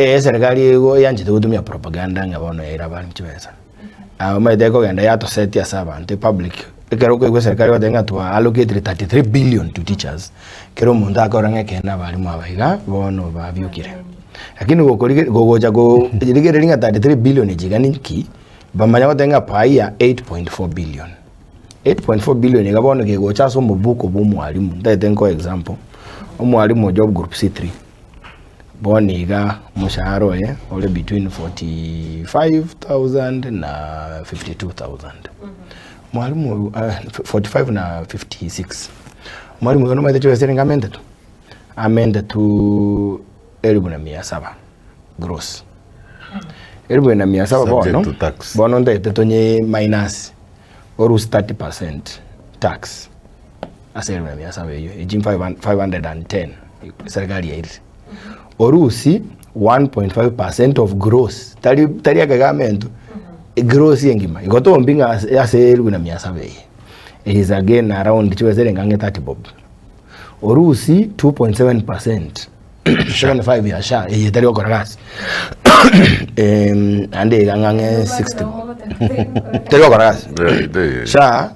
Eserikari igo yanchete gotumia propaganda ng'a bono yaira abarimu chibesa. Omanyete ekogenda yatosetia ase abanto epublic, ekero okoigwa eserikari egoteba ng'a twa allocatire 33 billion to teachers, kera omonto akorora ng'a ekeene abarimu aba iga bono babiokire. Lakini gokorigereria gogocha korigereria ng'a 33 billion echi iga ninki, bamanya goteba ng'a paia 8.4 billion. 8.4 billion iga bono kegocha ase omobuko bwa omwalimu, ntagete nkoe example, omwalimu o job group C3, Bono iga omoshahara oye ore between 45,000 na 52,000. Mwalimu oyo 45 na 56. Mwalimu oyo nomanyete chibesa erenge amentetu? Amentetu elifu na mia saba gross. Elifu na mia saba bono, Subject to tax. bono ntagete tonye minus orusie 30% tax. Ase elifu na mia saba eyio, echi 510 serikali yairire. Orusi 1.5% of gross, tari tari ekegamento, gross engima. Igo tombi ng'a ase ase elifu na mia saba eye. It is again around chibesa erenge ang'e 30 bob. Orusi 2.7% 75 ya SHA eye etari gokora gasi naende iga ng'ang'e 60 bob. Teri gokora gasi. SHA,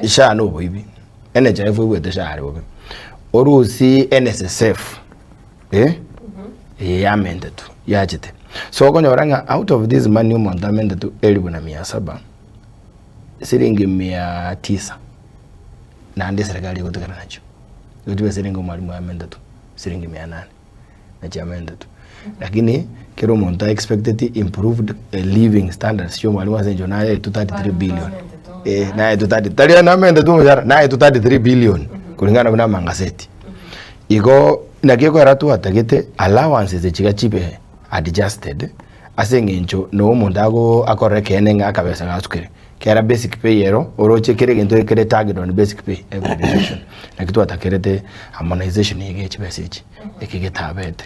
SHA na oboibi. NHIF egwete SHA are bobe. Orusi NSSF eh, eye yamentetwe yachete. So okonyora ng'a out of this money omonto amentetwe elifu na mia saba, siringi mia tisa naende eserekari egotigara nachio. Igo chibesa erenge omwalimu amentetwe siringi mia nane nachio amentetwe. Lakini kera omonto a expecteti improved living standards chia omwalimu ase eng'encho naetwe 33 billion. Eh, naetwe 30 tari namentetwe omoshahara, naetwe 33 billion kulingana buna amangaseti. Igo naki ekogera twatagete allowances echi iga chibe adjusted ase eng'encho no omonto ago akorora ekeene ng'a akabesa gasukire. Kera basic pay ero oroche kera egento kere tagged on basic pay every deduction. Naki twatakerete harmonization iga ye chibesa echi, eke getabete.